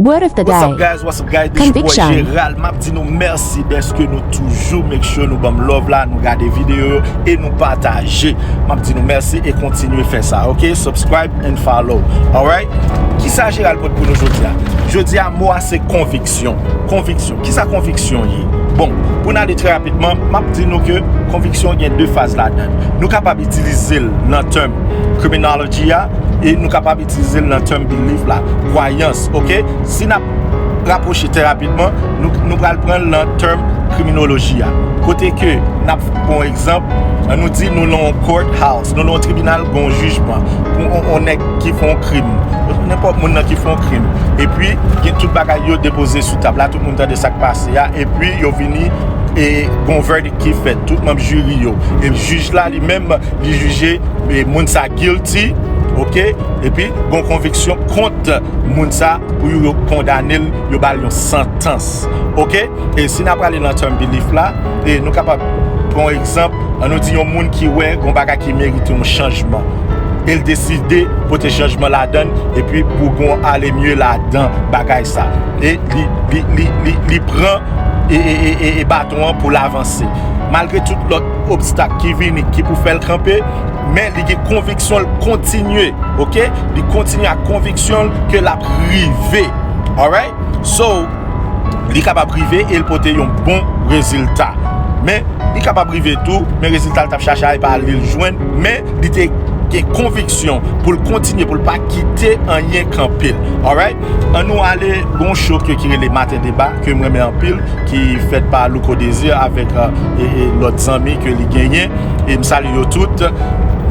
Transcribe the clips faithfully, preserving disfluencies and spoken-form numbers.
Word of the What's up day. Guys, what's up guys? This your boy Conviction. Gerald. M ap di nou mèsi dèske nou toujou make sure nou ban m love la, nou gade videyo yo e nou pataje. M ap di nou mèsi e kontinye fè sa, ok? Subscribe and follow. Alright? Kisa Gerald pote pou nou jodi a? Jodi a mo a se konviksyon. Konviksyon. Kisa konviksyon ye? Bon, pou n ale trè rapidman, m ap di nou ke konviksyon gen de faz ladan. Nou kapab itilize l nan tèm criminology a e nou kapab itilize l nan tèm belief la, kwayans, ok? Si n ap rapwoche trè rapidman, nou, nou pral pran l nan tèm kriminoloji a. Kote ke n ap, bon egzanp, an nou di nou nan yon courthouse, nou nan yon tribinal, gen yon jijman pou yon, yon nèg ki fè yon krim, nenpòt moun nan ki fè yon krim. Epi, gen tout bagay yo depoze sou tab la, tout moun tande sa k pase a, epi yo vini e gon verdict ki fèt, tout manm jiri yo. E jij la li menm, li jije e moun sa guilty, ok? Epi, gon konviksyon kont moun sa pou yo kondane l, yo ba l yon santans, ok? E si n ap prale nan tèm belief la, e nou kapab pran yon egzanp, an nou di yon moun ki wè gon bagay ki merite yon chanjman, e l deside pote chanjman ladan l, epi pou gon ale mye ladan bagay sa. E li, li, li, li, li pran e, e, e, e, e baton an pou l avanse. Malgre tout lòt obstak ki vini, ki pou fè l kanpe, men li gen konviksyon l kontinye, ok? Li kontinye ak konviksyon l ke l ap rive, alright? So, li kapab rive e l pote yon bon rezilta. Men, li kapab rive tou, men rezilta l t ap chache a, e pa li l jwenn, men li te gen konviksyon pou l kontinye, pou l pa kite anyen kanpe l. Alright? An nou ale, gon show ke ki rele Maten Deba, ke m renmen anpil, ki fèt pa Louko Désir avèk e, e, lòt zanmi ke li genyen. E m salye yo tout.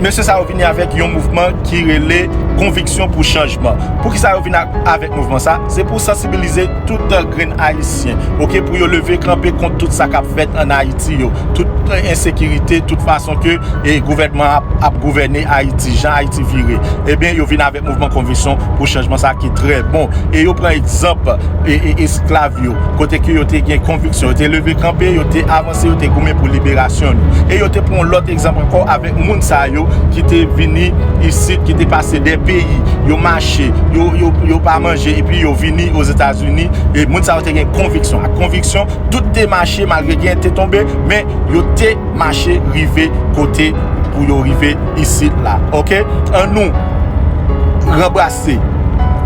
Mesye sa yo vini avèk yon mouvman ki rele Konviksyon pou Chanjman. Poukisa yo vin a- avèk mouvman sa? Se pou sansibilize tout grenn ayisyen, ok, pou yo leve kanpe kont tout sa k ap fèt ann Ayiti yo, tout ensekirite, tout fason ke e gouvènman ap, ap gouvène Ayiti, jan Ayiti vire. Ebyen, yo vin avèk mouvman Konviksyon pou Chanjman sa ki trè bon. E yo pran egzanp e, e esklav yo, kote ke yo te gen konviksyon, yo te leve kanpe, yo te avanse, yo te goumen pou liberasyon nou. E yo te pran yon lòt egzanp ankò avèk moun sa yo ki te vini isit, ki te pase de peyi, yo mache, yo, yo, yo pa manje, epi yo vini Ozetazini. E moun sa yo te gen konviksyon. Ak konviksyon, tout te mache malgre gen te tonbe, men yo te mache rive kote pou yo rive isit la, ok? An nou ranbrase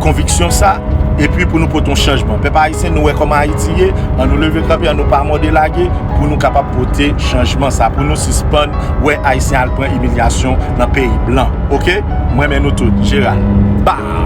konviksyon sa, epi pou nou pote yon chanjman. Pèp ayisyen, nou wè kòman Ayiti ye, an nou leve kanpe, an nou pa mòde lage, pou nou kapab pote chanjman sa, pou nou sispann wè Ayisyen al pran imilyasyon nan peyi blan, ok? Mwen men nou tout, Gerald. Ba!